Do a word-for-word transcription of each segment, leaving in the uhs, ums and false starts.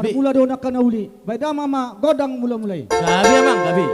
Parmula do nangkin na uli, baen damang ma gondang mulamula i. Gabe amang, gabe.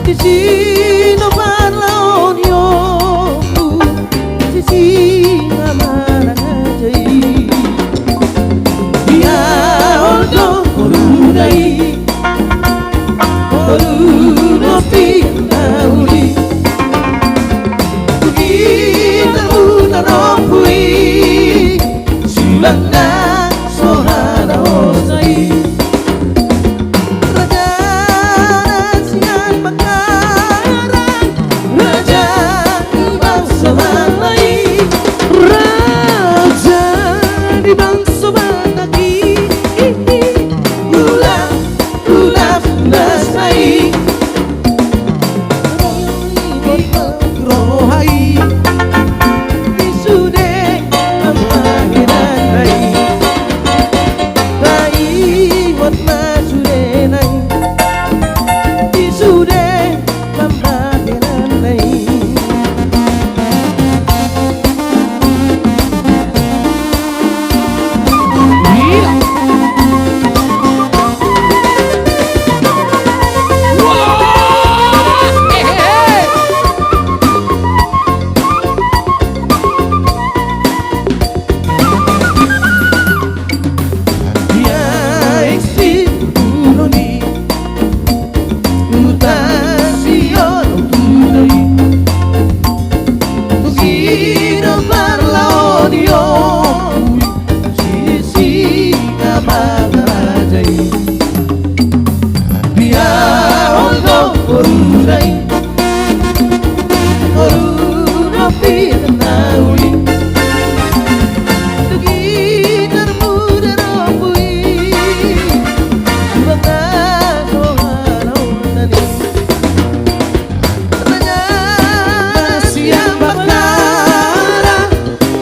Disi do parlahon ni ompu, disi ma manang raja i. Dia ol do boru na i, boru na pian na uli. Di gitar muna rompu i, sulang na so hana hosa i. Raja na sian Bahtara, raja ni bangso Batak i. Raja ni bangso Batak i. Ulas, ulas, ulas na i. Roha i. Di sude mambahen na i. Paingot ma sude na i. Di sude mambahen na i.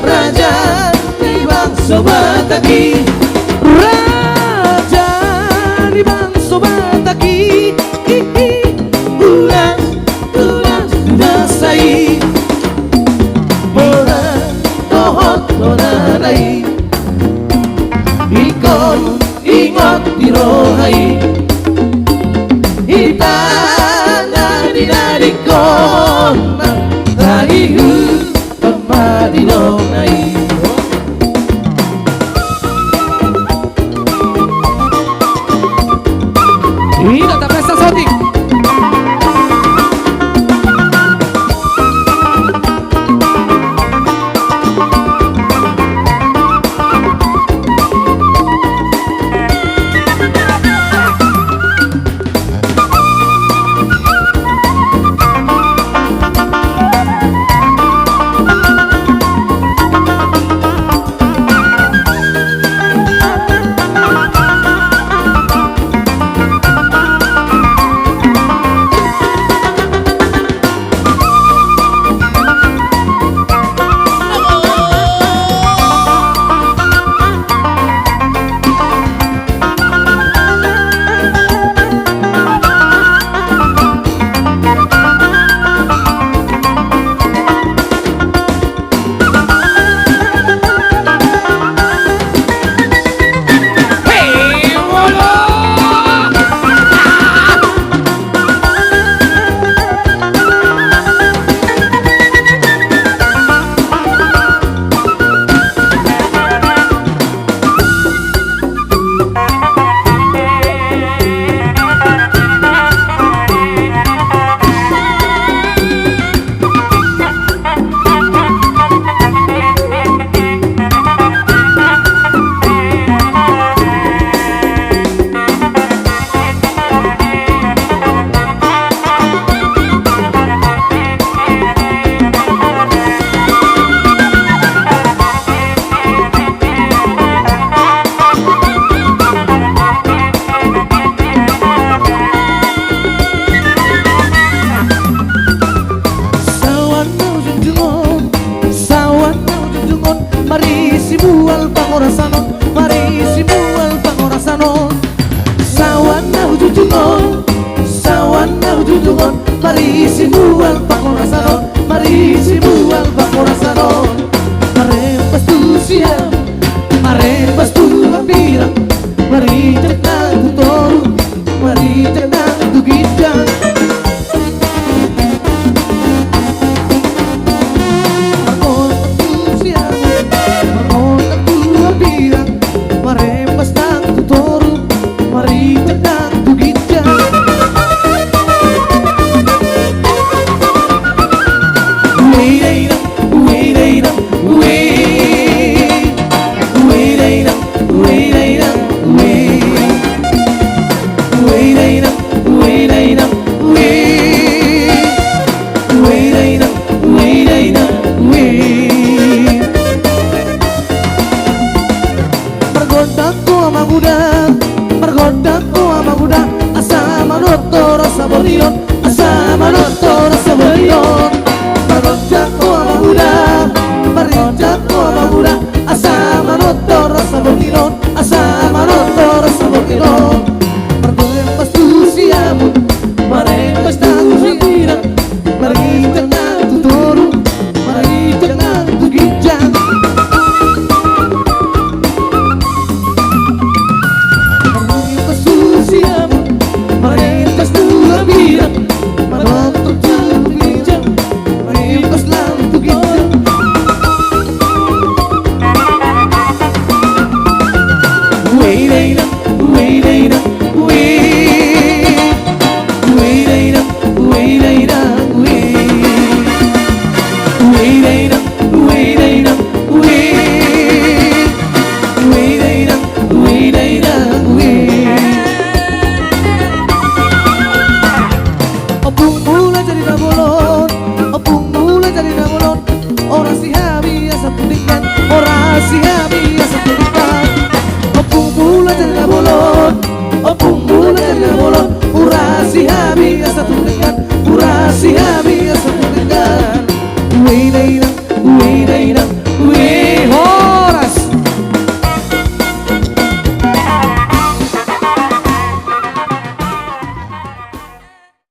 Raja ni bangso Batak i, raja ni bangso Batak i. Ulas, ulas, ulas na i. Borat dohot bona na i. Ingkon ingot di roha i. Hita na dinadingkon ma, na ihu pamadi dong na i. Ida ta pesta sotik. Sawan na hujunjung on, sawan na hujunjung on, marisi mual pangorasan on, marisi mual pangorasan on. Sawan na hujunjung on, sawan na hujunjung on, marisi mual pangorasan on, marisi mual pangorasan on. Marembas tu siamun, marembas tu hambirang, marinjak nang tu toru, marinjak Uei dainang, uei dainang, uei. Uei dainang, uei dainang, uei. Margondang ho amang uda, margondang ho amang uda, asa manontor asa borngin on, asa manontor asa borngin on. Margondang ho amang uda, margondang ho amang uda, asa manontor asa borngin on, asa manontor asa borngin on. Marbarembas tu siamun, marembas tu hambirang, marhitehang tu toru, marhitehang tu ginjang. Marbarembas tu siamun, marembas tu hambirang, marhitehang tu ginjang. Marembas lam tu ginjang. Uei dainang, uei dainang, uei. Uei dainang, uei dainang, uei. Uei dainang, uei dainang, uei. Uei dainang, uei dainang, uei. Ompung Mula jadi na bolon, Ompung Mula jadi na bolon, oras di hami asa tu denggan, oras di hami asa tu denggan. Ompung Mula jadi na bolon, Ompung Mula jadi na bolon, oras di hami asa tu denggan, oras di hami asa tu denggan. Uei dainang, uei dainang,